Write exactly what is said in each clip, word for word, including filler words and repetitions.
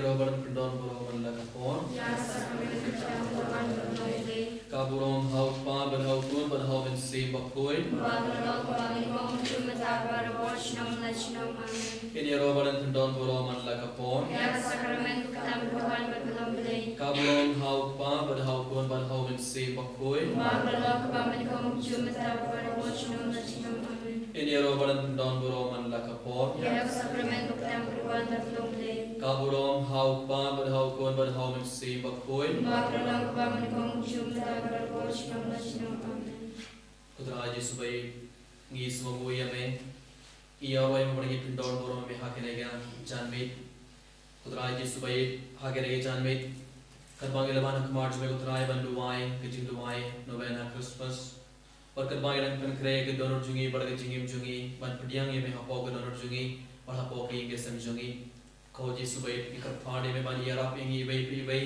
Ïa u ba don pyndon baroh man la ka por. Ka burom ha u Kpa bad ha u Khun bad ha u Mynsiem Bakhuid. Ngin ïa ro ba don pyndon baroh man la ka por. Ka burom ha u Kpa bad ha u Khun bad ha u Mynsiem Bakhuid. Ngin ïa ro ba don pyndon baroh man la ka por. Ka burom ha u Kpa bad ha u Khun bad ha u Mynsiem Bakhuid. Ko Trai Jisu ba ïeit, ngi sngewbha ïa me. Ngi ïaroh ïa me ba ngi pyndon baroh me ha kane ka janmiet. Ko Trai Jisu ba ïeit, ha kane ka janmiet, katba ngi la wan ha khmat jong me ko Trai ban duwai ka jingduwai Novena Christmas. Bad katba ngi dang pynkhreh ka dohnud jong ngi bad ka jingim jong ngi ban pdiang ïa me hapoh ka dohnud jong ngi bad hapoh ka ïing ka sem jong ngi. Ko Jisu ba ïeit, ngi kyrpad ïa me ban ïarap ïa ngi iwei pa iwei.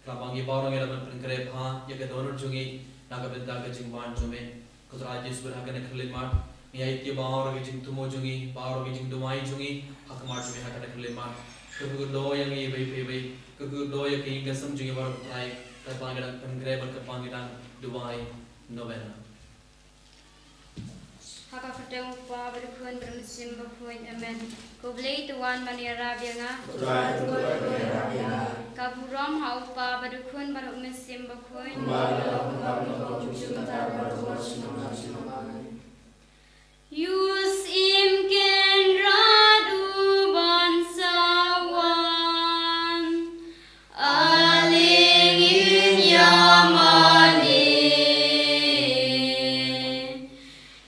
Katba ngi baroh ngi la ban pynkhreh bha ïa ka dohnud jong ngi na ka bynta ka jingwan jong me. Ko Trai Jisu, ha kane ka khyllipmat ngi ai ïa baroh ka jingthmu jong ngi, baroh ka jingduwai jong ngi ha khmat jong me ha kane ka khyllipmat. Kyrkhu kyrdoh ïa ngi iwei pa iwei, kyrkhu kyrdoh ïa ka ïing ka sem jong ngi baroh ko Trai, katba ngi dang pynkhreh bad katba ngi dang duwai Novena. Ha ka kyrteng u Kpa bad u Khun bad u Mynsiem Bakhuid, amen. Ko Blei to wan ban ïarap ïa nga. Ka burom ha u Kpa bad u Khun bad u Mynsiem Bakhuid. Use im ken rat u ban sa wan. Alin ïa mane.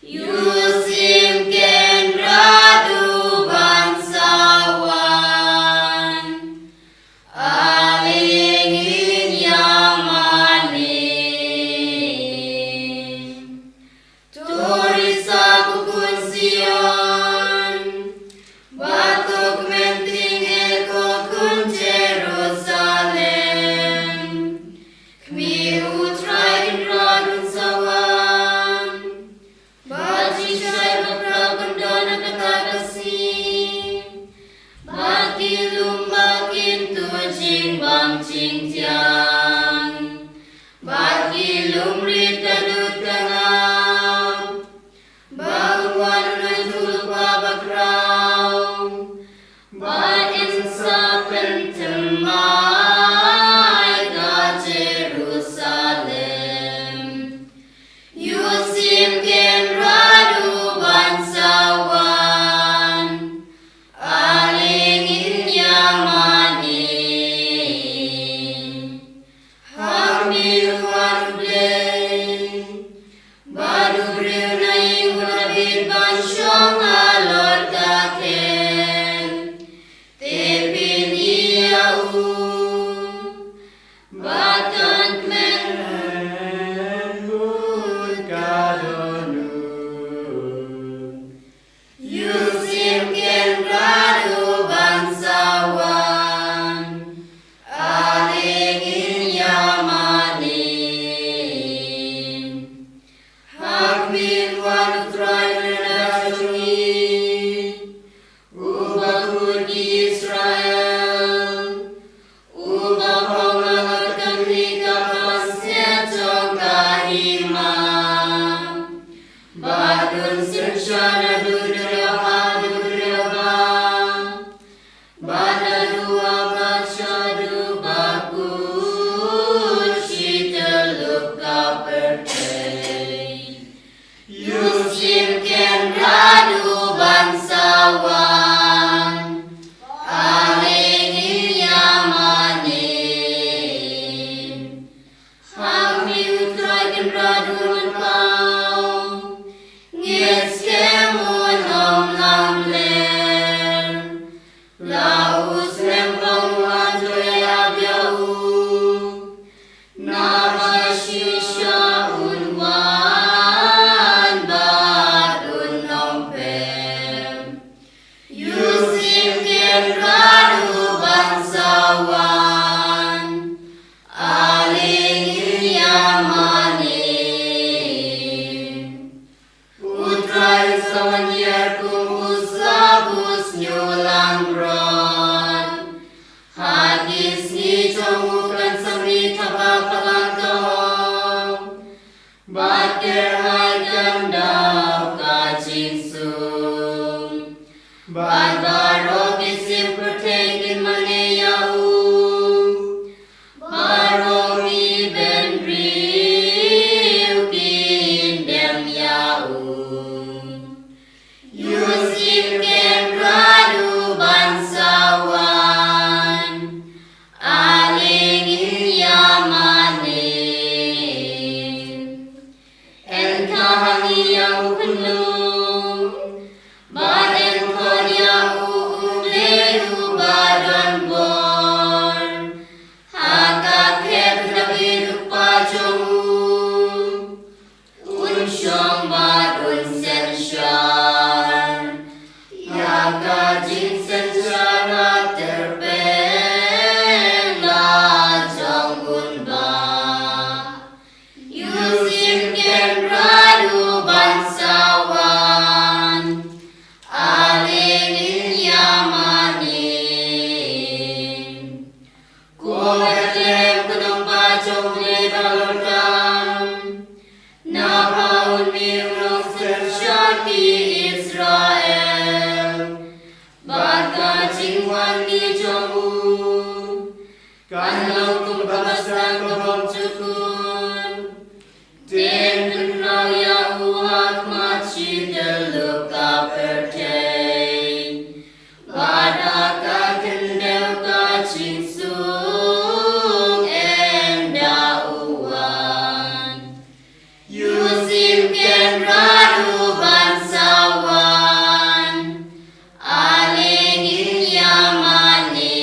Use im ken rat u ban sa wan. Alin ïa mane. Tori sa ku kun si Kan long kum ka bastang ka bym jukut. Te yn pynraw ïa u ha khmat shi tyllup ka pyrthei, bad ha ka khyndew ka jingsuk ynda u wan. Ïoh shim Kynrad u ban sa wan, ale ngin ïa mane.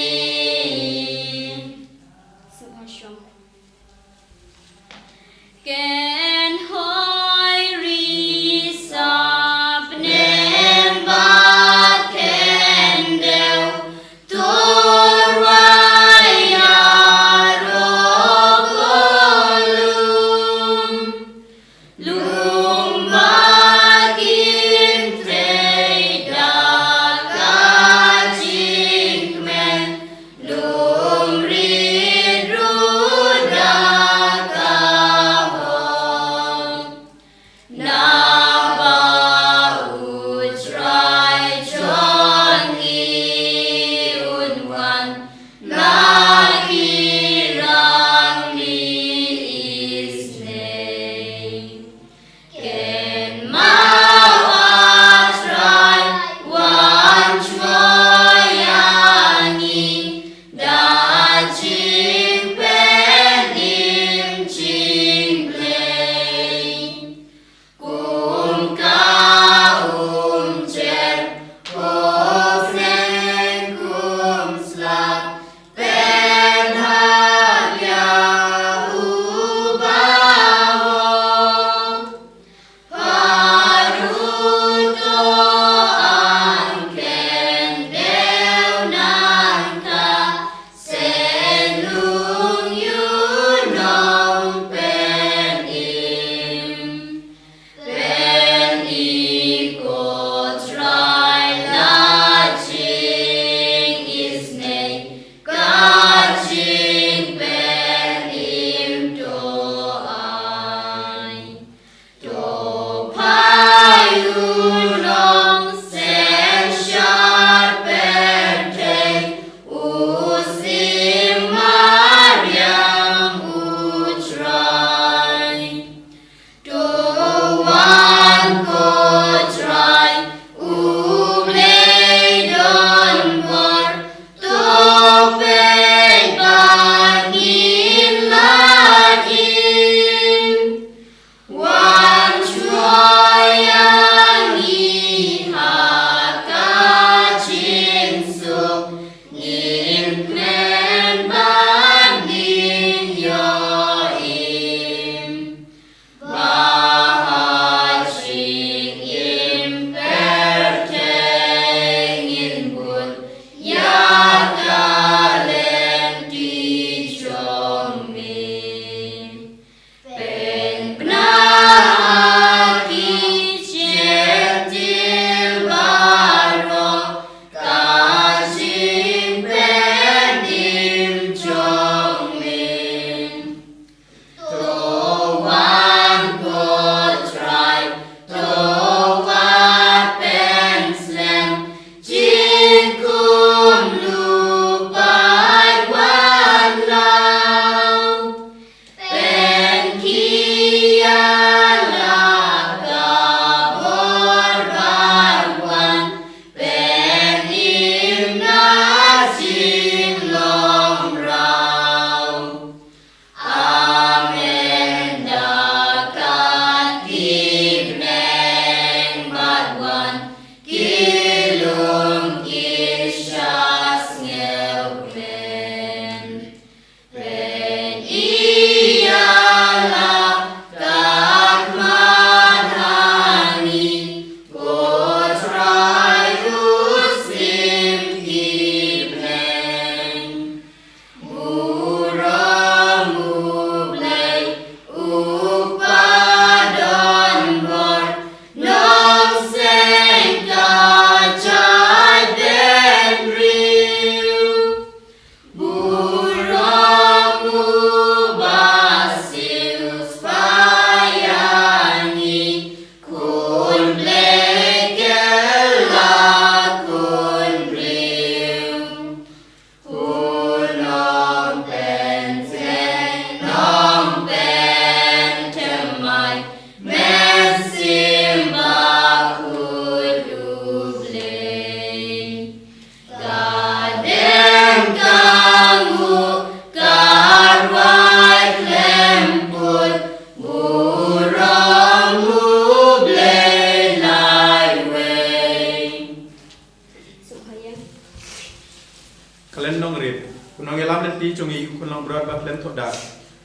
U nongïalam lynti jong ngi u khun langbrot ba khlem thohdah,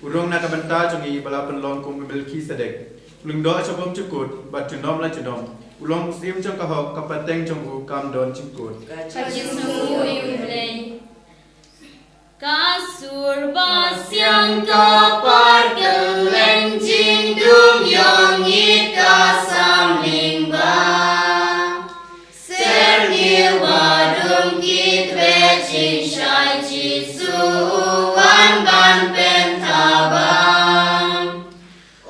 u rung na ka bynta jong ngi ba la pynlong kum u Melkisedek. U lyngdoh sha bymjukut bad junom la junom. U long u syiem jong ka hok, ka pateng jong u kam don jingkut. Ka jingsngewnguh ïa U Blei. Ka sur ba siang ka par kylleng jingdum ïong ïit ka samling ba. Ser ngi wa dum ki twe jingshai Jisu u wan ban pyntabang.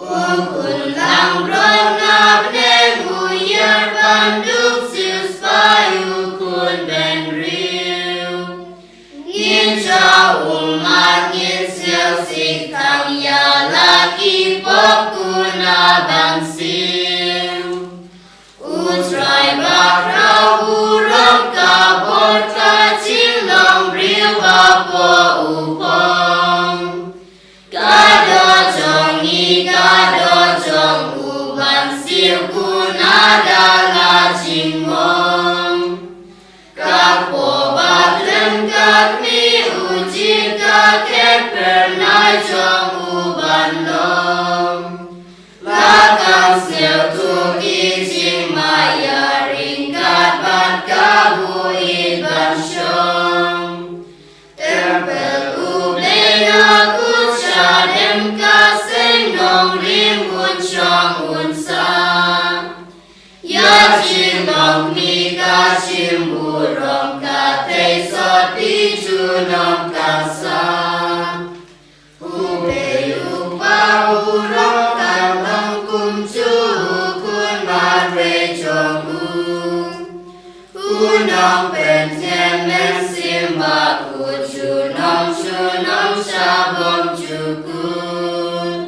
U khun langbrot na bneng u ïar ban duk siewspah u khun bynriew. Ngin jaw ummat ngin siewsih tang ïa la ki pop kuna ban siew. U Trai bakhraw burom ka bor ka jinglong briew hapoh u phong. Ka doh jong ngi ka doh jong u ban siew kuna da la jingmong. Ka pop ba khlem ka kmie u jied ka khet phyrnai jong u ban long. La kan sngewthuh ki jingma ïa ryngkat bad ka buit ban shong. Templ U Blei na kut shadem ka seng nongrim un shong un sah. Ïa jinglong kmie ka shim burom ka thei sot ki junom ka sah. U Blei u Kpa burom ka long kumjuh u khun marwei jong u. U Nongpynthem Mynsiem Bakhuid junom junom sha bymjukut.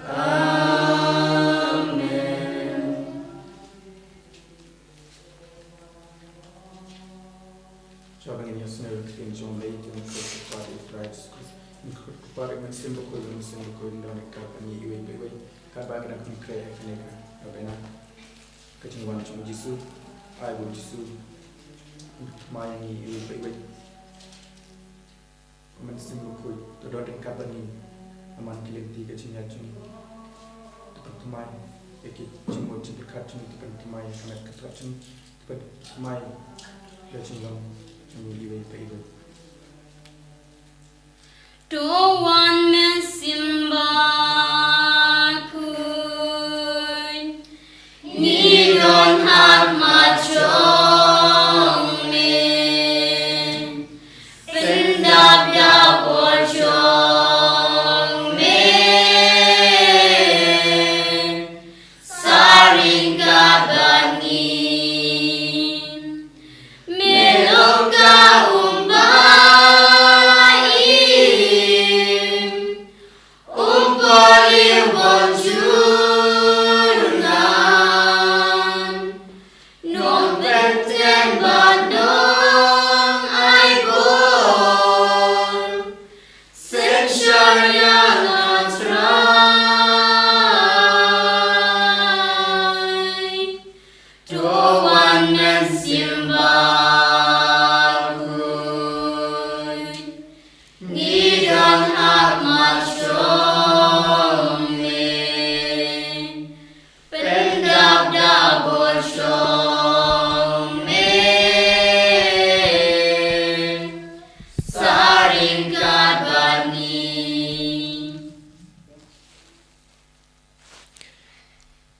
Amen. Shuwa ba ngin ïasnoh ïa ka ktien jong U Blei, to ngin kyrpad ïa U Trai Jisu Khrist, ngin kyrpad ïa U Mynsiem Bakhuid, U Mynsiem Bakhuid un don ryngkat bad ngi iwei pa iwei, katba ngi dang kren ïa kane ka novena, ka jingwan jong U Jisu. Ai ba U Jisu un thymmai ïa ngi iwei pa iwei. Ko Mynsiem Bakhuid, to don ryngkat bad ngi. Namar ki lynti ka jingïaid jong ngi. To pynthymmai ïa ki jingmut jingpyrkhat jong ngi, to pynthymmai ïa ka met ka thok jong ngi, to pynthymmai ïa ka jinglong jong ngi iwei pa iwei. To wan Mynsiem Bakhuid. Ngi don ha khmat jong me. Pyndap da bor jong me. Sa ryngkat bad ngi. Me long ka um ba im. Um poli won jur ngan. Nongpynthem bad nongai bor. Synshar ïa nga Trai. To wan Mynsiem Bakhuid. Ngi don ha khmat jong me. Pyndap da bor jong me. Sa ryngkat bad ngi.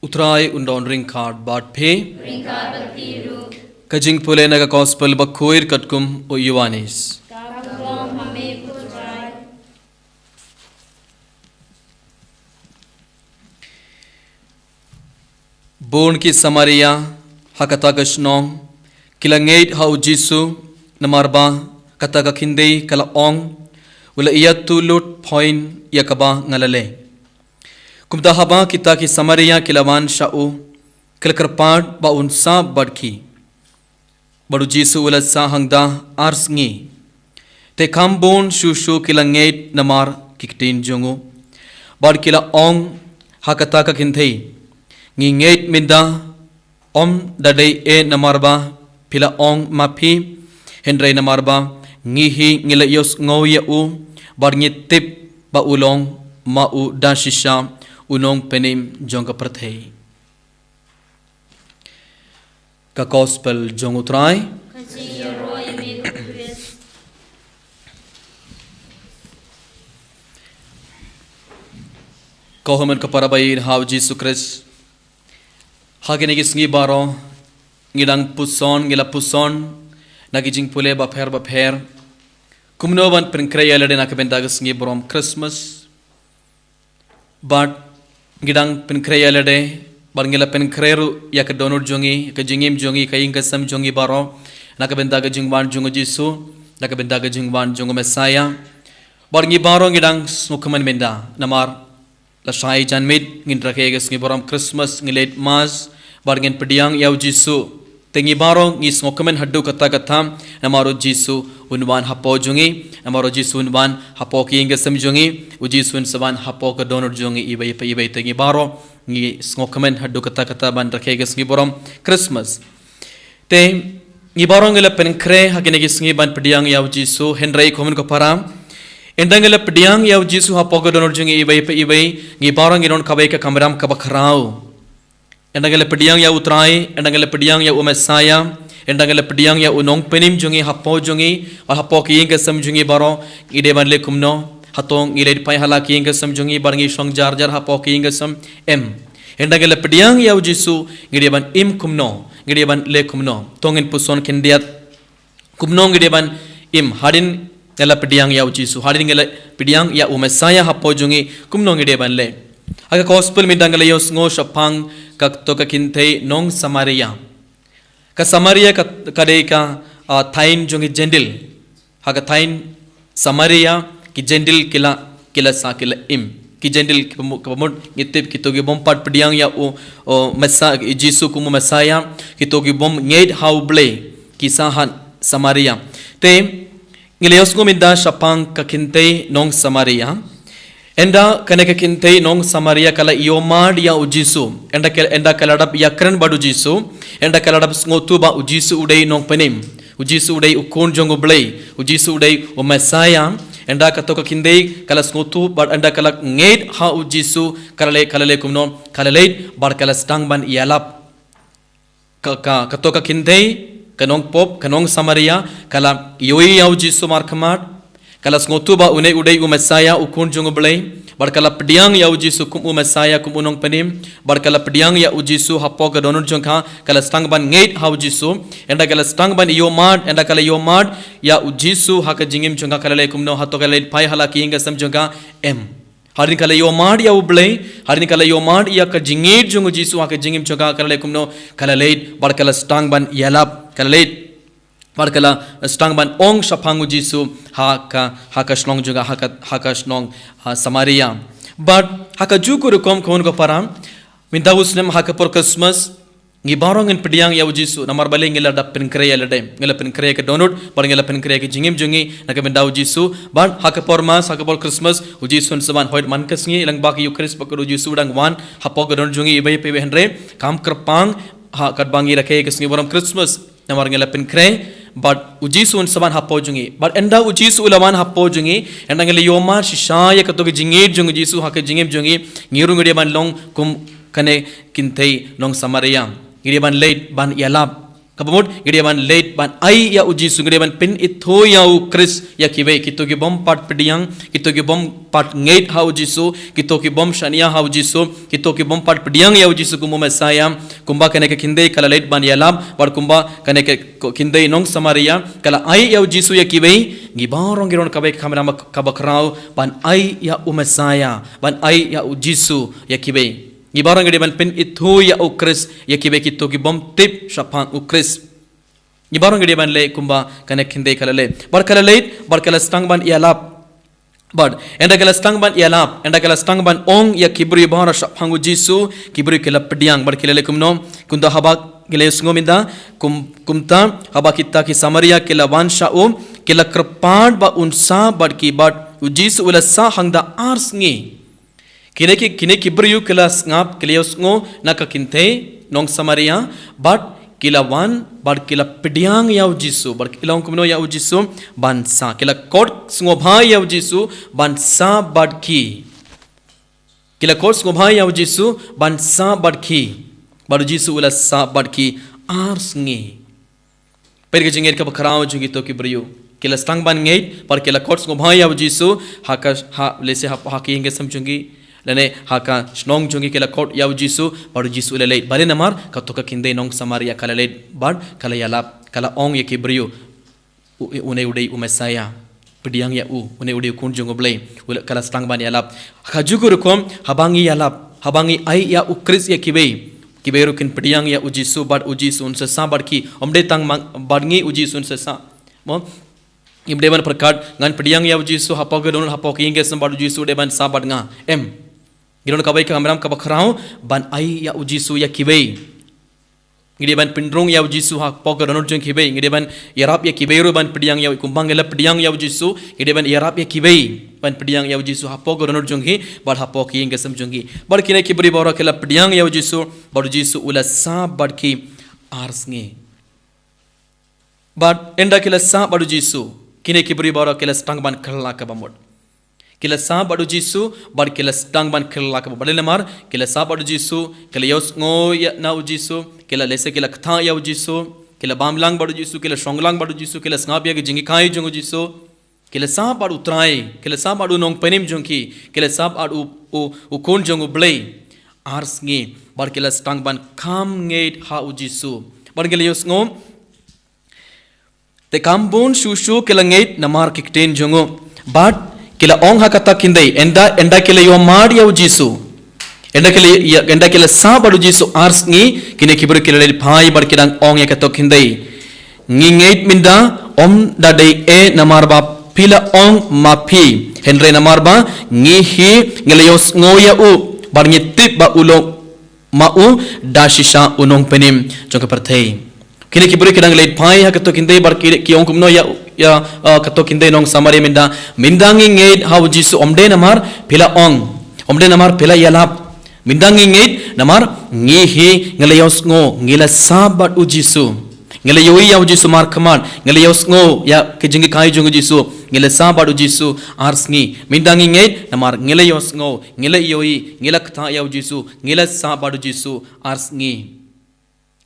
U Trai un don ryngkat bad phi. Ryngkat bad phi ruh. Ka jingpule na ka Gospel Bakhuid katkum u Ïoannis. Ka burom ha me ko Trai. Bun ki Samaria ha kata ka shnong ki la ngeit ha u Jisu, namar ba kata ka kynthei ka la ong, u la ïathuh lut poi ïa kaba nga la leh. Kumta haba kita ki Samaria ki la wan sha u, ki la kyrpad ba un sah bad ki. Bad u Jisu u la sah hangta ar sngi. Te kham bun shuh shuh ki la ngeit namar ki ktien jong u. Bad ki la ong ha kata ka kynthei, ngi ngeit mynta, ym da dei eh namar ba phi la ong ma phi, hynrei namar ba Ngi hi ngi la ïohsngew ïa u, bad ngi tip ba u long ma u da shisha u nongpynim jong ka pyrthei. Ka Gospel jong u Trai. Ka jingïaroh ïa me ko Khrist. Ko hynmen ko para ba ïeit ha u Jisu Khrist. Ha kine ki sngi baroh ngi dang puson, ngi la puson na ki jingpule bapher bapher. Kumno ban pynkhreh ïa lade na ka bynta ka sngi burom Christmas. Bad ngi dang pynkhreh ïa lade, bad ngi la pynkhreh ruh ïa ka dohnud jong ngi, ka jingim jong ngi, ka ïing ka sem jong ngi baroh na ka bynta ka jingwan jong u Jisu, na ka bynta ka jingwan jong u Messiah. Bad ngi baroh ngi dang sngewkmen mynta, namar lashai janmiet ngin rakhe ka sngi burom Christmas, ngi leit Mass, bad ngin pdiang ïa u Jisu. Te ngi baroh ngi sngewkmen haduh katta katta, namar u Jisu un wan hapoh jong ngi, namar u Jisu un wan hapoh ka ïing ka sem jong ngi, u Jisu un sa wan hapoh ka dohnud jong ngi iwei pa iwei. Te ngi baroh ngi sngewkmen haduh katta katta ban rakhe ka sngi burom Christmas. Te ngi baroh ngi la pynkhreh ha kine ki sngi ban pdiang ïa u Jisu, hynrei ko hynmen ko para, ynda ngi la pdiang ïa u Jisu hapoh ka dohnud jong ngi iwei pa iwei, ngi baroh ngi don kawei ka kamram kaba khraw. Ynda ngi la pdiang ïa u Trai, ynda ngi la pdiang ïa u Messiah, ynda ngi la pdiang ïa u nongpynim jong ngi hapoh jong ngi, bad hapoh ka ïing ka sem jong ngi baroh, ngi dei ban leh kumno? Hato ngi leit phai ha la ka ïing ka sem jong ngi bad ngi shong jar jar hapoh ka ïing ka sem? Em. Ynda ngi la pdiang ïa u Jisu, ngi dei ban im kumno? Ngi dei ban leh kumno? To ngin puson khyndiat. Kumno ngi dei ban im hadien ngi la pdiang ïa u Jisu, hadien ngi la pdiang ïa u Messiah hapoh jong ngi, kumno ngi dei ban leh? Ha ka Gospel mynta ngi la ïohsngew shaphang kato ka kynthei nong Samaria. Ka Samaria ka, ka dei ka, ah, thaiñ jong ki Jentil. Ha ka thaiñ Samaria ki Jentil ki la, ki la sah, ki la im. Ki Jentil ki pynmut, ki pynmut ngi tip kito ki bym pat pdiang ïa u, u Messa-, Jisu kum u Messiah, kito ki bym ngeit ha u Blei, ki sah ha Samaria. Te ngi la ïohsngew mynta shaphang ka kynthei nong Samaria. Ynda kane ka kynthei nong Samaria ka la ïohmad ïa u Jisu. Ynda ka, ynda ka la dep ïakren bad u Jisu. Ynda ka la dep sngewthuh ba u Jisu u dei u nongpynim. U Jisu u dei u khun jong u Blei. U Jisu u dei u Messiah. Ynda kato ka kynthei ka la sngewthuh bad ynda ka la ngeit ha u Jisu, ka la leh, ka la leh kumno? Ka la leit bad ka la sdang ban ïalap. Ka, ka, kato ka kynthei, ka nongpop, ka nong Samaria, ka la ïohi ïa u Jisu markhmat, ka la sngewthuh ba une u dei u Messiah, u khun jong u Blei, bad ka la pdiang ïa u Jisu kum u Messiah, kum u nongpynim, bad ka la pdiang ïa u Jisu hapoh ka dohnud jong ka, ka la sdang ban ngeit ha u Jisu, ynda ka la sdang ban ïohmad, ynda ka la ïohmad ïa u Jisu ha ka jingim jong ka, ka la leh kumno? Hato ka la leit phai ha la ka ïing ka sem jong ka? Em. Hadien ka la ïohmad ïa u Blei, hadien ka la ïohmad ïa ka jingngeit jong u Jisu ha ka jingim jong ka, ka la leh kumno? Ka la leit bad ka la sdang ban ïalap, ka la leit bad ka la sdang ban ong shaphang u Jisu ha ka, ha ka shnong jong ka, ha ka, ha ka shnong, ha Samaria. Bad ha kajuh ka rukom ko hynmen ko para, mynta u snem ha ka por Christmas, ngi baroh ngin pdiang ïa u Jisu, namar balei? Ngi la dep pynkhreh ïa lade, ngi la pynkhreh ïa ka dohnud, bad ngi la pynkhreh ïa ka jingim jong ngi na ka bynta u Jisu, bad ha ka por Mass, ha ka por Christmas, u Jisu un sa wan. Hooid man ka sngi lyngba ka Eucharist ba ka, u Jisu u dang wan hapoh ka dohnud jong ngi iwei pa iwei, hynrei kam kyrpang ha katba ngi rakhe ka sngi burom Christmas, namar ngi la pynkhreh bad u Jisu un sa wan hapoh jong ngi. Bad ynda u Jisu u la wan hapoh jong ngi, ynda ngi la ïohmad shisha ïa kato ka jingngeit jong u Jisu ha ka jingim jong ngi, ngi ruh ngi dei ban long kum kane ka kynthei nong Samaria. Ngi dei ban leit ban ïalap. Kaba mut, ngi dei ban leit ban ai ïa u Jisu, ngi dei ban pynithuh ïa u Khrist ïa kiwei, kito ki bym pat pdiang, kito ki bym pat ngeit ha u Jisu, kito ki bym shaniah ha u Jisu, kito ki bym pat pdiang ïa u Jisu kum u Messiah. Kumba kane ka kynthei ka la leit ban ïalap, bad kumba kane ka, ka kynthei nong Samaria ka la ai ïa u Jisu ïa kiwei, ngi baroh ngi don kawei ka kamram kaba khraw ban ai ïa u Messiah, ban ai ïa u Jisu ïa kiwei. Ngi baroh ngi dei ban pynithuh ïa u Khrist ïa kiwei, kito ki bym tip shaphang u Khrist. Ngi baroh ngi dei ban leh kumba kane ka kynthei ka la leh. Bad ka la leit, bad ka la sdang ban ïalap. Bad ynda ka la sdang ban ïalap, ynda ka la sdang ban ong ïa ki briew baroh shaphang u Jisu, ki briew ki la pdiang, bad ki la leh kumno? Kumta haba ngi la ïohsngew mynta, kum, kumta haba kita ki Samaria ki la wan sha u, ki la kyrpad ba un sah bad ki, bad u Jisu u la sah hangta ar sngi. Kine ki, kine ki briew ki la sngap, ki la ïohsngew na ka kynthei nong Samaria, bad Ki la wan, bad ki la pdiang ïa u Jisu, bad ki la ong kumno ïa u Jisu, ban sah. Ki la khot sngewbha ïa u Jisu, ban sah bad ki. Ki la khot sngewbha ïa u Jisu, ban sah bad ki. Bad u Jisu u la sah bad ki, ar sngi. Peit ka jingngeit kaba khraw jong kito ki briew. Ki la sdang ban ngeit, bad ki la khot sngewbha ïa u Jisu, ha ka, ha, lehse ha, ha ka ïing ka sem jong ki. Lane, ha ka shnong jong ki ki la khot ïa u Jisu, bad u Jisu u la leit. Balei namar, kato ka kynthei nong Samaria ka la leit, bad ka la ïalap, ka la ong ïa ki briew. U, une u dei u Messiah. Pdiang ïa u, une u dei u khun jong u Blei. U la, ka la sdang ban ïalap. Kajuh ka rukom, haba ngi ïalap, haba ngi ai ïa u Khrist ïa kiwei. Kiwei ruh kin pdiang ïa u Jisu bad u Jisu un sa sah bad ki. Ym dei tang ma-, bad ngi u Jisu un sa sah. Mo? Ngim dei ban pyrkhat, ngan pdiang ïa u Jisu hapoh ka dohnud hapoh ka ïing ka sem bad u Jisu u dei ban sah bad nga. Em. Ngi don kawei ka kamram kaba khraw, ban ai ïa u Jisu ïa kiwei. Ngi dei ban pynrung ïa u Jisu hapoh ka dohnud jong kiwei, ngi dei ban ïarap ïa kiwei ruh ban pdiang ïa u, kumba ngi la pdiang ïa u Jisu, ngi dei ban ïarap ïa kiwei, ban pdiang ïa u Jisu hapoh ka dohnud jong ki, bad hapoh ka ïing ka sem jong ki. Bad kine ki briew baroh ki la pdiang ïa u Jisu, bad u Jisu u la sah bad ki ar sngi. Bad ynda ki la sah bad u Jisu, kine ki briew baroh ki la sdang ban kylla kaba mut. Ki la sah bad u Jisu, bad ki la sdang ban kylla kaba mut. Balei namar, ki la sah bad u Jisu, ki la ïohsngew ïa na u Jisu, ki la lehse ki la ktah ïa u Jisu, ki la bam lang bad u Jisu, ki la shong lang bad u Jisu, ki la sngap ïa ka jinghikai jong u Jisu. Ki la sah bad u Trai, ki la sah bad u Nongpynim jong ki, ki la sah bad u, u, u Khun jong u Blei. Ar sngi, bad ki la sdang ban kham ngeit ha u Jisu. Bad ki la ïohsngew, te kam bun shuh shuh ki la ngeit namar ki ktien jong u. Bad ki la ong ha kata ka kynthei, ynda, ynda ki la ïohmad ïa u Jisu. Ynda ki la, ïa, ynda ki la sah bad u Jisu ar sngi, kine ki briew ki la leit phai bad ki dang ong ïa kato ka kynthei. Ngi ngeit mynta, ym da dei eh namar ba phi la ong ma phi. Hynrei namar ba, ngi hi, ngi la ïohsngew ïa u, bad ngi tip ba u long ma u da shisha u Nongpynim jong ka pyrthei. Kine ki briew ki dang leit phai ha kato ka kynthei bad ki, ki ong kumno ïa, ïa, uh, kato ka kynthei nong Samaria mynta. Mynta ngi ngeit ha u Jisu ym dei namar phi la ong. Ym dei namar phi la ïalap. Mynta ngi ngeit namar ngi hi ngi la ïohsngew ngi la sah bad u Jisu. Ngi la ïohi ïa u Jisu markhmat. Ngi la ïohsngew ïa ka jinghikai jong u Jisu. Ngi la sah bad u Jisu ar sngi. Mynta ngi ngeit namar ngi la ïohsngew, ngi la ïohi, ngi la ktah ïa u Jisu, ngi la sah bad u Jisu ar sngi.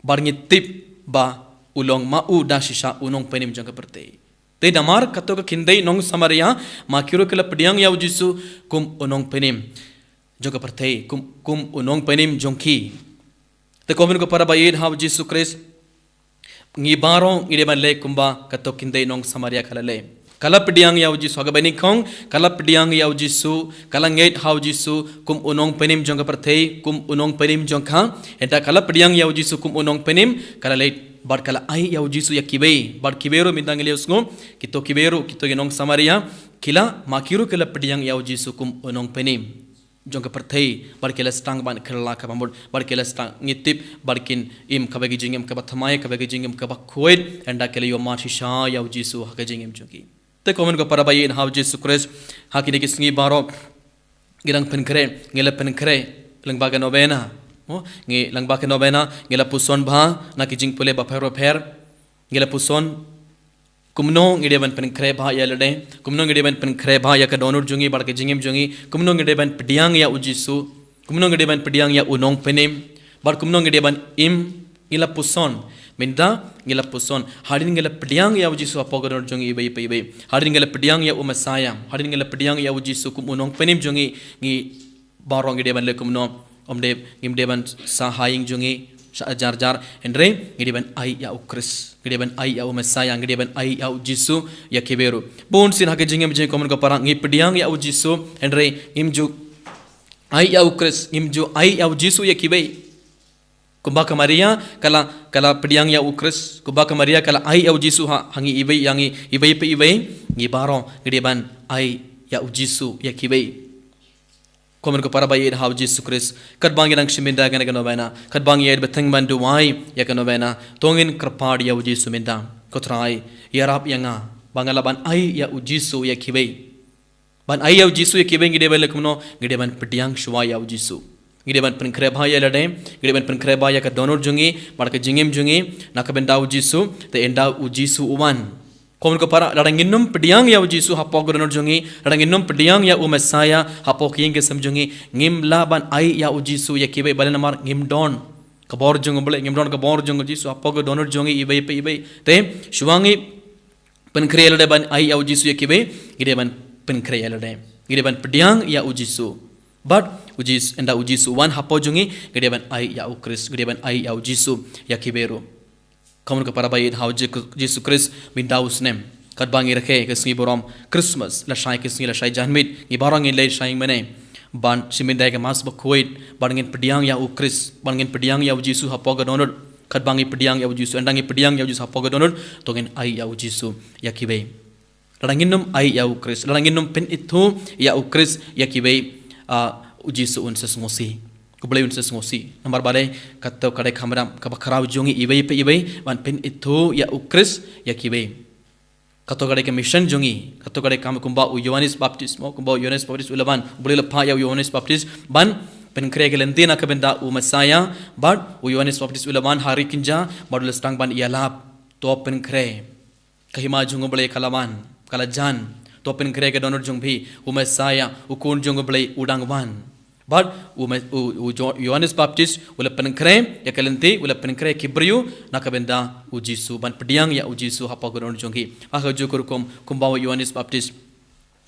Bad ngi tip ba u long ma u da shisha u Nongpynim jong ka pyrthei. Te namar kato ka kynthei nong Samaria, ma ki ruh ki la pdiang ïa u Jisu kum u Nongpynim jong ka pyrthei, kum, kum u Nongpynim jong ki. Te ko myn ko para ba ïeit ha u Jisu Khrist. Ngi baroh ngi dei ban leh kumba kato ka kynthei nong Samaria ka la leh. Ka la pdiang ïa u Jisu ha kaba nyngkong, ka la pdiang ïa u Jisu, ka la ngeit ha u Jisu kum u Nongpynim jong ka pyrthei, kum u Nongpynim jong ka. Ynda ka la pdiang ïa u Jisu kum u Nongpynim, ka la leit bad ka la ai ïa u Jisu ïa kiwei. Bad kiwei ruh mynta ngi la ïohsngew, kito kiwei ruh, kito ki nong Samaria, ki la, ma ki ruh ki la pdiang ïa u Jisu kum u Nongpynim jong ka pyrthei, bad ki la sdang ban kylla kaba mut, bad ki la sdang, ngi tip, bad kin im kaba ki jingim kaba thymmai, kaba ki jingim kaba khuid, ynda ki la ïohmad shisha ïa u Jisu ha ka jingim jong ki. Te ko myn ko para ba ïeit ha u Jisu Khrist, ha kine ki sngi baroh, ngi dang pynkhreh, ngi la pynkhreh, lyngba ka novena. Mo, ngi lyngba ka novena, ngi la puson bha, na ki jingpule bapher bapher, ngi la puson, kumno ngi dei ban pynkhreh bha ïa lade, kumno ngi dei ban pynkhreh bha ïa ka dohnud jong ngi bad ka jingim jong ngi, kumno ngi dei ban pdiang ïa u Jisu, kumno ngi dei ban pdiang ïa u Nongpynim, bad kumno ngi dei ban im, ngi la puson, mynta ngi la puson, hadien ngi la pdiang ïa u Jisu hapoh ka dohnud jong ngi iwei pa iwei, hadien ngi la pdiang ïa u Messiah, hadien ngi la pdiang ïa u Jisu kum u Nongpynim jong ngi, ngi baroh ngi dei ban leh kumno, ym dei, ngim dei ban sah ha ïing jong ngi, sha jar jar, hynrei, ngi dei ban ai ïa u Khrist, ngi dei ban ai ïa u Messiah, ngi dei ban ai ïa u Jisu, ïa kiwei ruh. Bunsien ha ka jingim jong ngi ko myn ko para, ngi pdiang ïa u Jisu, hynrei, ngim ju ai ïa u Khrist, ngim ju ai ïa u Jisu ïa kiwei. Kumba ka Maria, ka la, ka la pdiang ïa u Khrist, kumba ka Maria, ka la ai ïa u Jisu ha, ha ngi iwei, ïa ngi iwei pa iwei, ngi baroh, ngi dei ban ai ïa u Jisu, ïa kiwei. Ko myn ko para ba ïeit ha u Jisu Khrist. Katba ngi dang shim mynta kane ka novena. Katba ngi ïeit bteng ban duwai ïa ka novena. To ngin kyrpad ïa u Jisu mynta. Ko Trai, ïarap ïa nga. Ba nga lah ban ai ïa u Jisu ïa kiwei. Ban ai ïa u Jisu ïa kiwei ngi dei ban leh kumno, ngi dei ban pdiang shuwa ïa u Jisu. Ngi dei ban pynkhreh bha ïa lade, ngi dei ban pynkhreh bha ïa ka dohnud jong ngi, bad ka jingim jong ngi, na ka bynta u Jisu, te ynda u Jisu u wan. Khun ko para, lada ngin ym pdiang ïa u Jisu hapoh ka dohnud jong ngi, lada ngin ym pdiang ïa u Messiah hapoh ka ïing ka sem jong ngi, ngim lah ban ai ïa u Jisu ïa kiwei, balei namar ngim don ka bor jong u Blei, ngim don ka bor jong u Jisu hapoh ka dohnud jong ngi iwei pa iwei. Te, shuwa ngi pynkhreh ïa lade ban ai ïa u Jisu ïa kiwei, ngi dei ban pynkhreh ïa lade. Ngi dei ban pdiang ïa u Jisu. Bad u Jisu, ynda u Jisu wan hapoh jong ngi, ngi dei ban ai ïa u Khrist, ngi dei ban ai ïa u Jisu ïa kiwei ruh. Khun ko para ba ïeit ha u Ji-, Jisu Khrist mynta u snem. Katba ngi rakhe ka sngi burom Christmas, lashai ka sngi lashai janmiet, ngi baroh ngin leit sha ïing mane. Ban shim bynta ïa ka Mass bakhuid, ban ngin pdiang ïa u Khrist, ban ngin pdiang ïa u Jisu hapoh ka dohnud. Katba ngi pdiang ïa u Jisu, ynda ngi pdiang ïa u Jisu hapoh ka dohnud, to ngin ai ïa u Jisu ïa kiwei. Lada ngin ym ai ïa u Khrist, lada ngin ym pynithuh ïa u Khrist ïa kiwei, ah, u Jisu un sa sngewsih. U Blei un sa sngewsih. Namar balei, kato ka dei ka kamram kaba khraw jong ngi iwei pa iwei, ban pynithuh ïa u Khrist ïa kiwei. Kato ka dei ka mission jong ngi, kato ka dei ka kam kumba u Ïoannis Baptist mo, kumba u Ïoannis Baptist u la wan, u Blei u la phah ïa u Ïoannis Baptist, ban pynkhreh ka lynti na ka bynta u Messiah, bad u Ïoannis Baptist u la wan ha ri kynja, bad u la sdang ban ïalap, to pynkhreh. Ka hima jong u Blei ka la wan, ka la jan, to pynkhreh ka dohnud jong phi, u Messiah, u Khun jong u Blei u dang wan. Bad u me-, u, u Jo-, Ïoannis Baptist, u la pynkhreh ïa ka lynti, u la pynkhreh ki briew, na ka bynta u Jisu, ban pdiang ïa u Jisu hapoh ka dohnud jong ki. Ha kajuh ka rukom, kumba u Ïoannis Baptist,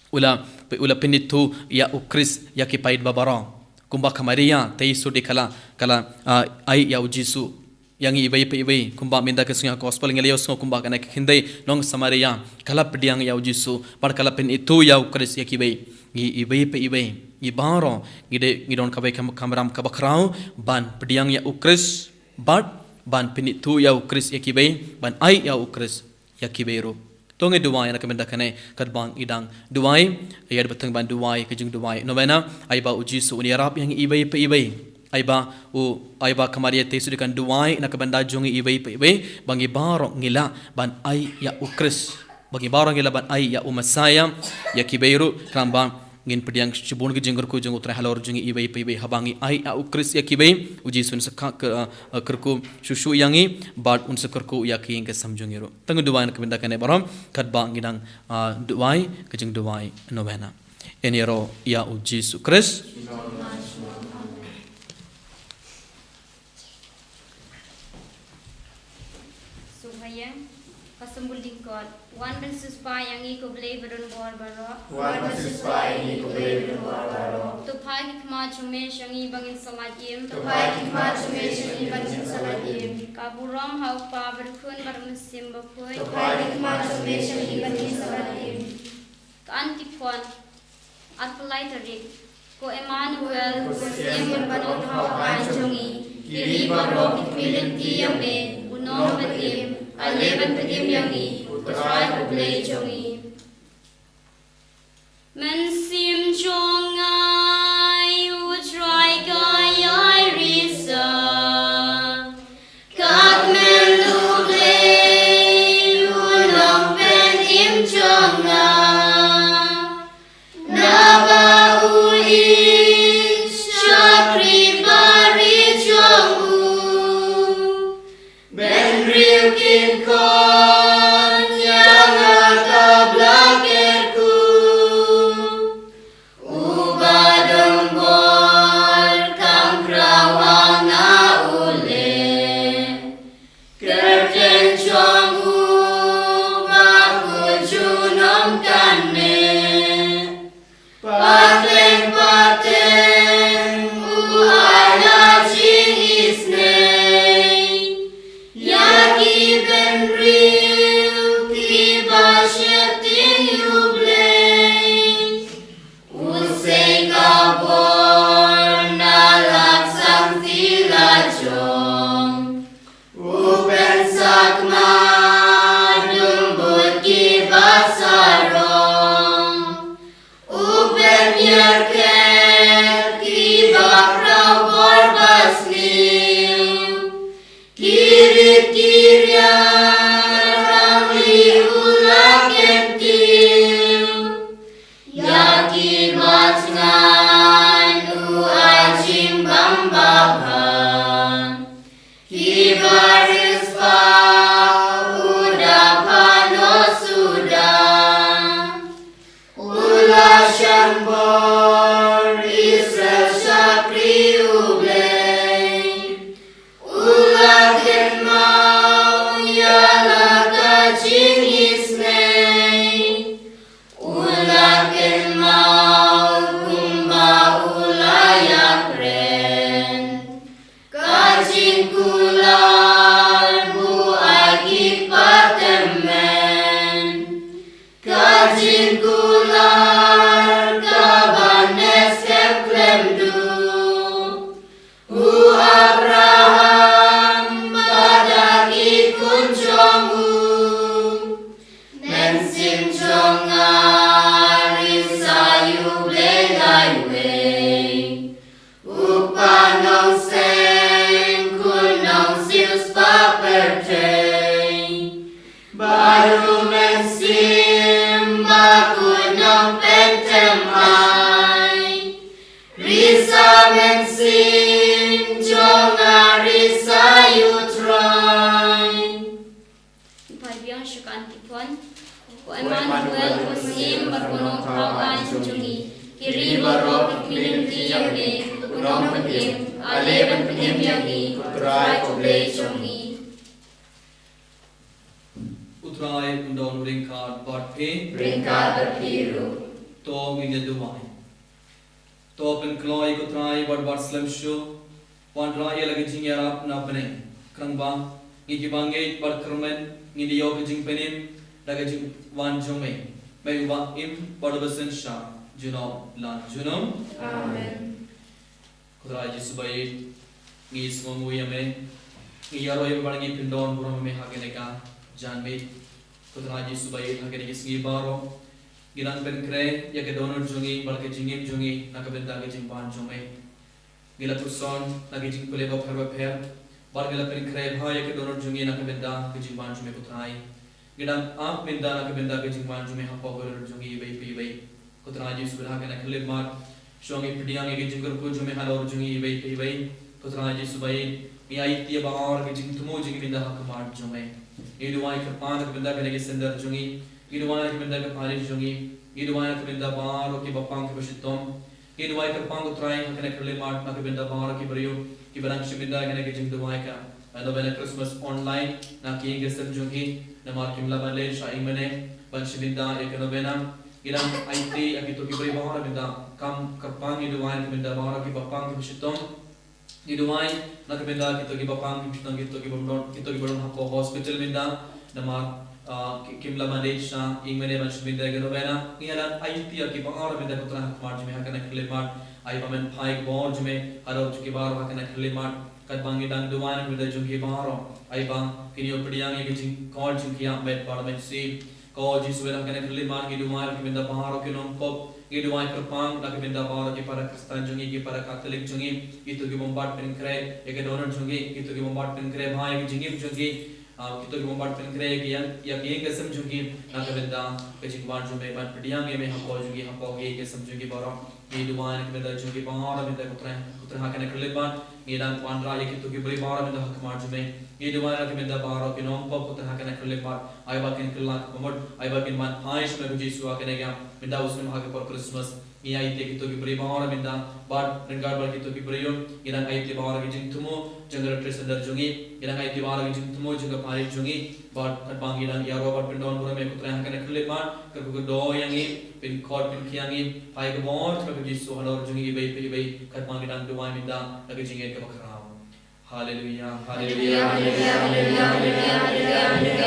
u la, u la pynithuh ïa u Khrist ïa ki paid baroh. Kumba ka Maria, te Jisu dei ka la, ka la, ah, ai ïa u Jisu ïa ngi iwei pa iwei, kumba mynta ka sngi ha gospel ngi la ïohsngew kumba kane ka khyndai nong Samaria, ka la pdiang ïa u Jisu, bad ka la pynithuh ïa u Khrist ïa kiwei, ngi iwei pa iwei, ngi baroh, ngi dei, ngi don kawei ka kamram kaba khraw, ban pdiang ïa u Khrist, bad, ban pynithuh ïa u Khrist ïa kiwei, ban ai ïa u Khrist ïa kiwei ruh. To ngin duwai na ka bynta kane, katba ngi dang duwai, ïa dei ba tang ban duwai, ka jingduwai. Novena, ai ba u Jisu un ïarap ïa ngi iwei pa iwei. Ai ba u, ai ba ka Maria te Jisu dei kan duwai, na ka bynta jong ngi iwei pa iwei, ba ngi baroh ngi lah ban ai ïa u Khrist. Ba ngi baroh ngi lah ban ai ïa u Messiah, ïa kiwei ruh, khnang ba ngin pdiang shibun ka jingkyrkhu jong u Trai halor jong ngi iwei pa iwei haba ngi ai ïa u Khrist ïa kiwei, u Jisu un sa kha-, ka, uh, kyrkhu shuh shuh ïa ngi, bad un sa kyrkhu ïa ki ïing ki sem jong ngi ruh. To ngin duwai na ka bynta kane baroh, katba ngi dang, uh, duwai, ka jingduwai novena. Yn ïaroh ïa u Jisu Khrist. Sngewbha ïa ka symbol dingkot. Wan ban siewspah ïa ngi ko Blei ba don bor baroh. Wan ban siewspah ïa ngi ko Blei ba don bor baroh. To phai ki khmat jong me sha ngi ba ngin sa lait im. To phai ki khmat jong me sha ngi ba ngin sa lait im. Ka burom ha u Kpa bad u Khun bad u Mynsiem Bakhuid. To phai ki khmat jong me sha ngi ba ngin sa lait im. Ka an ki khun. Ar phew lai tarik. Ko Emmanuel, ko Mynsiem Bakhuid ha u aiñ jong ngi. Ki ri baroh ki khmih lynti ïa me, u nongpynim, ale ban pynim ïa ngi, u Trai u Blei jong ngi. Mynsiem jong ngi, u Trai ka ïai risa. Kat men u Blei u nongpynim jong nga. Naba u ïeit shakri bari jong u. Bynriew kin khot ïa nga ka bla kyrkhu. Uba don bor kam khraw ha nga u leh. Kyrteng jong u bakhuid junom kan mih. Pateng pateng u ai la jingisynei. Ïa ki bynriew kiba sheptieng ïa u Blei. U sei ka bor na la ka samrkhie la jong. U pynsak ma dum bud kiba sarong. U pynïarkheh kiba khraw bor ba sniew. Ki rit ki riat rangli u la kyntiew. Ïa kiba thngan u ai jingbam Bor Israel shakri U Blei, u la kynmaw ïa la ka jingisynei, u la kynmaw kumba u la ïakren. Ka jingkular bu ai ki pateng men, ka jingkular kaban ïaskhem khlem duh. U Abraham bad ki khun jong u, mynsiem jong nga risa ïa U Blei laiwei. U kpa nongseng, khun nongsiewspah pyrthei, bad u mynsiem ba khun nongpynthymmai. Risa mynsiem jong nga, risa ïa U Trai. Phai biang sha ka antiphon. Ko Emmanuel, ko Syiem bad ko Nongthaw aiñ jong ngi. Ki ri baroh ki kyrmen ïa me, ko Nongpynim, ale ban pynim ïa ngi, ko Trai ko Blei jong ngi. U Trai un don ryngkat bad phi. Ryngkat bad phi ruh. To ngin ïa duwai. To pynkloi ko Trai bad bad slem shuh. Wanrah ïa la ka jingïarap na bneng. Khnang ba ngi kiba ngeit bad kyrmen ngin ïoh ka jingpynim da ka jingwan jong me. Me uba im bad uba synshar junom la junom. Amen. Ko Trai Jisu ba ïeit, ngi sngewnguh ïa me. Ngi ïaroh ïa me ba ngi pyndon burom ïa me ha kane ka janmiet. Ko Trai Jisu ba ïeit, ha kine ki sngi baroh ngi dang pynkhreh ïa ka dohnud jong ngi bad ka jingim jong ngi na ka bynta ka jingwan jong me. Ngi la puson na ka jingpule bapher bapher bad ngi la pynkhreh bha ïa ka dohnud jong ngi na ka bynta ka jingwan jong me ko Trai. Ngi dang ap mynta na ka bynta ka jingwan jong me hapoh ka dohnud jong ngi iwei pa iwei. Ko Trai Jisu, ha kane ka khyllipmat shuwa ngi pdiang ïa ka jingkyrkhu jong me halor jong ngi iwei pa iwei. Ko Trai Jisu ba ïeit, ngi aiti ïa baroh ka jingthmu jong ngi mynta ha khmat jong me. Ngi duwai kyrpang na ka bynta kane ka sender jong ngi. Ngi duwai na ka bynta ka parish jong ngi. Ngi duwai na ka bynta baroh kiba pang kiba shitom. Ngi duwai kyrpang ko Trai ha kane ka khyllipmat na ka bynta baroh ki briew kiba dang shim bynta ïa kane ka jingduwai ka, ah, novena Christmas online na ki ïing ki sem jong ki, namar kim lah ban leit sha ïingmane ban shim bynta ïa ka novena. Ngi dang aiti ïa kito ki briew baroh na ka bynta, kam kyrpang ngi duwai na ka bynta baroh kiba pang kiba shitom. Ngi duwai na ka bynta kito kiba pang, kito, kito kiba don, kito kiba don hapoh hospital mynta, namar, ah, ki, kim lah ban leit sha ïingmane ban shim bynta ïa ka novena. Ngi ïa dang aiti ïa ki baroh mynta ko Trai ha khmat jong me ha kane ka khyllipmat. Ai ba men phai ka bor jong me halor jong ki baroh ha kane ka khyllipmat. Katba ngi dang duwai na ka bynta jong ki baroh, ai ba kin ïoh pdiang ïa ka jingkor jingkhiah met bad met sih. Ko Jisu, ha kane ka khyllipmat ngi duwai na ka bynta baroh ki nongpop. Ngi duwai kyrpang na ka bynta baroh ki para Khristan jong ngi, ki para Katholik jong ngi, kito ki bym pat pynkhreh ïa ka dohnud jong ngi, kito ki bym pat pynkhreh bha ïa ka jingim jong ngi, ah, kito ki bym pat pynkhreh ïa ki ïing, ïa ki ïing ki sem jong ngi na ka bynta ka jingwan jong me, ban pdiang ïa me hapoh jong ngi, hapoh ki ïing ki sem jong ngi baroh. Ngi duwai na ka bynta jong ki baroh mynta ko Trai, ko Trai ha kane ka khyllipmat ngi dang wanrah ïa kito ki briew baroh mynta ha khmat jong me. Ngi duwai na ka bynta baroh ki nongpop ko Trai ha kane ka khyllipmat. Ai ba kin kylla ka bamut, ai ba kin wan phai sha me ko Jisu ha kane ka mynta u snem ha ka por Christmas. Ngi aiti ïa kito ki briew baroh mynta bad ryngkat bad kito ki briew ngi dang aiti baroh ki jingthmu jong ka Retreat Center jong ngi. Ngi dang aiti baroh ki jingthmu jong ka parish jong ngi. Bad katba ngi dang ïaroh bad pyndon burom ïa ko Trai ha kane ka khyllipmat, kyrkhu kyrdoh ïa ngi, pynkhot pynkhiah ïa ngi, phai ka bor jong me ko Jisu halor jong ngi iwei pa iwei, katba ngi dang duwai mynta da ka jingngeit kaba khraw. Haleluya, haleluya, haleluya, haleluya, haleluya.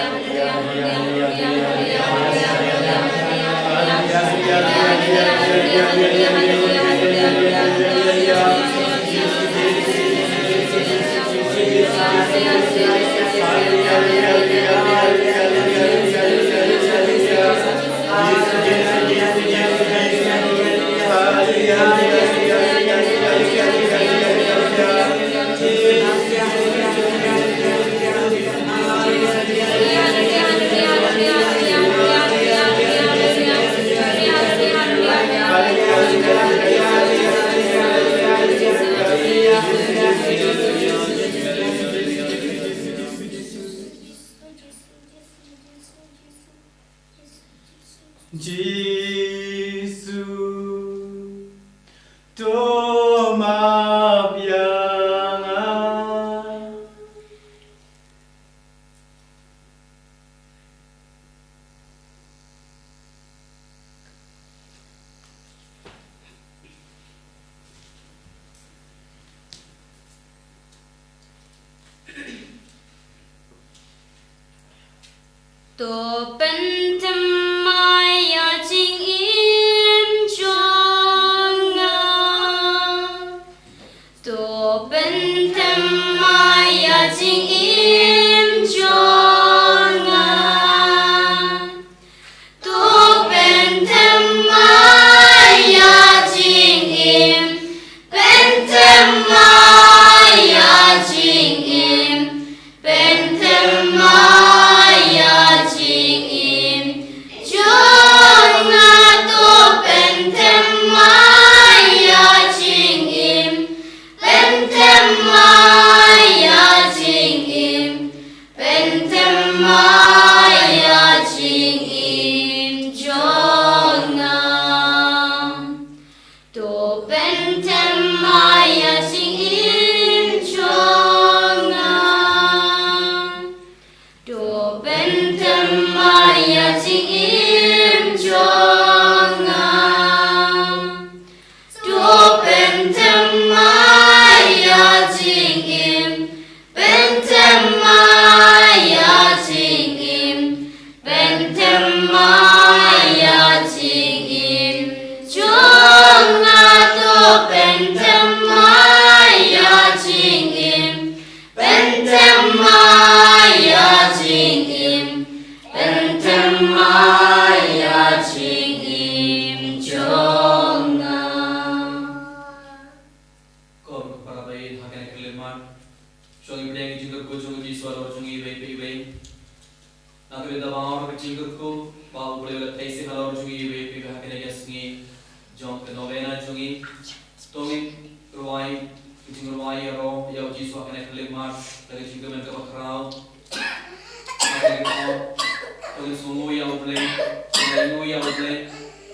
Pyntem ma ïa jingim, pyntem ma ïa jingim, pyntem ma ïa jingim jong nga. Ko para bangeit, ha kane ka khyllipmat, shong ïa pdiang ïa ka jingkyrkhu jong u Jisu halor jong ngi iwei pa iwei. Na ka bynta baroh ka jingkyrkhu ba U Blei u la theh sha halor jong ngi iwei pa iwei ha kane ka sngi jong ka novena jong ngi. To ngin rwai ka jingrwai ïaroh ïa u Jisu ha kane ka khyllipmat da ka jingkmen kaba khraw. Ka kyrteng, to ngin sngewnguh ïa U Blei, to ngin ainguh ïa U Blei.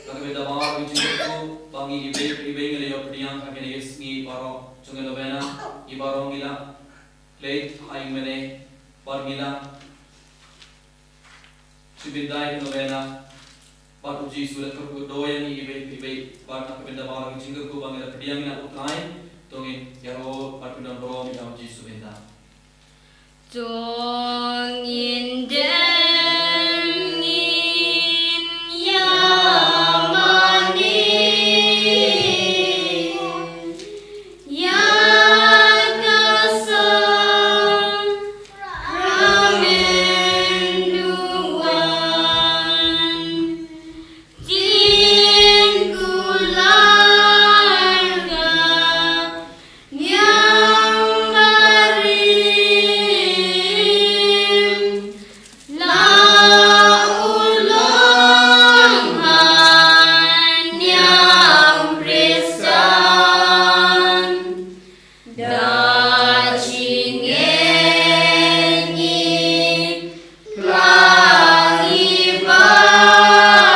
Ka kyrteng baroh ka jingkyrkhu ba ngi iwei pa iwei ngi la ïoh pdiang ha kane ka sngi baroh jong ka novena, ngi baroh ngi la leit ha ïing mane bad ngi la shu bynta ïa ka novena. Bad u Jisu u la kyrkhu ïa ngi iwei pa iwei, bad na ka bynta baroh ka jingkyrkhu ba ngi la pdiang na u Trai, to ngin ïaroh bad pyndonkam ïa u Jisu mynta. To ngin dem ngin ïa mane ïa ka sakramen duwan. Tin kular ka niam barim, la u long ha niam Khristan. Da jingngeit ngi klang i bad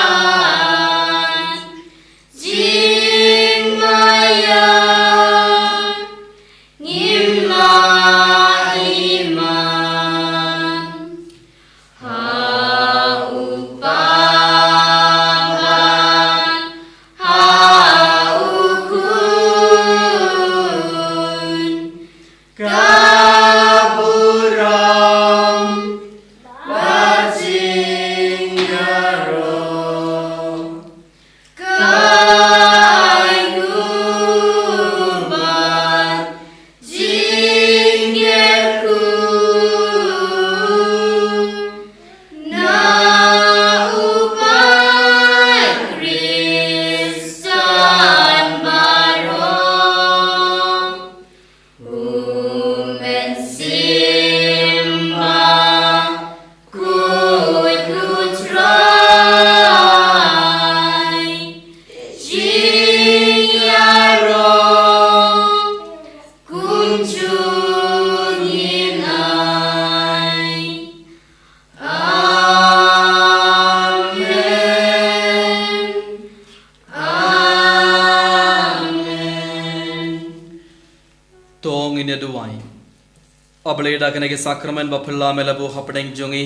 jingmaïa ngim lah i man. Ha u Kpa bad ha u Khun ka burom bad jingïaroh. Ka ainguh bad jingkyrkhu na u paid Khristan baroh. U Mynsiem Bakhuid, ko Trai, jingïaroh kumjuh ngin ai. Amen. Amen. To ngin ïa duwai. A Blei, da kane ka sakramen ba phylla me la buh hapdeng jong ngi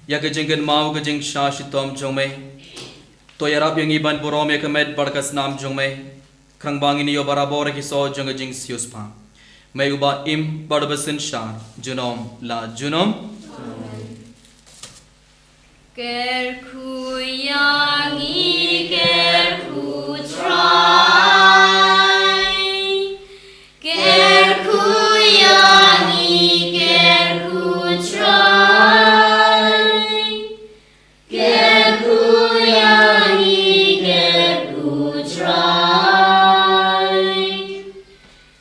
ïa ka jingkynmaw ka jingsha shitom jong me, to ïarap ïa ngi ban burom ïa ka met bad ka snam jong me, khnang ba ngin ïoh barabor ïa ki soh jong ka jingsiewspah. Me uba im bad uba synshar junom la junom. Kyrkhu ïa ngi, kyrkhu Trai. Kyrkhu ïa ngi, kyrkhu Trai. Kyrkhu ïa ngi, kyrkhu Trai.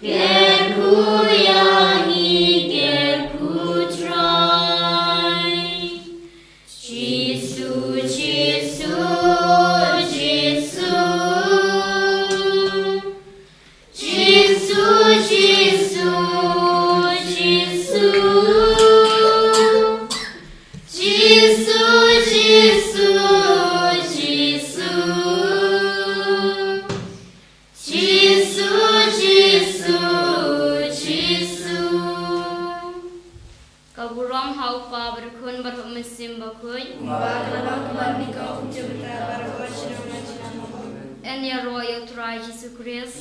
Kyrkhu ïa ngi, kyrkhu Trai. Jisu, Jisu, Jisu. Jisu, Jisu, Jisu. Jisu, Jisu, Jisu. Jisu, Jisu, Jisu. Ka burom ha u Kpa bad u Khun bad u Mynsiem Bakhuid. Kumba ka la long, kumba mynta, kumjuh mynta, bad baroh shi nong, shi nong. Ngin ïaroh ïa u Trai Jisu Khrist.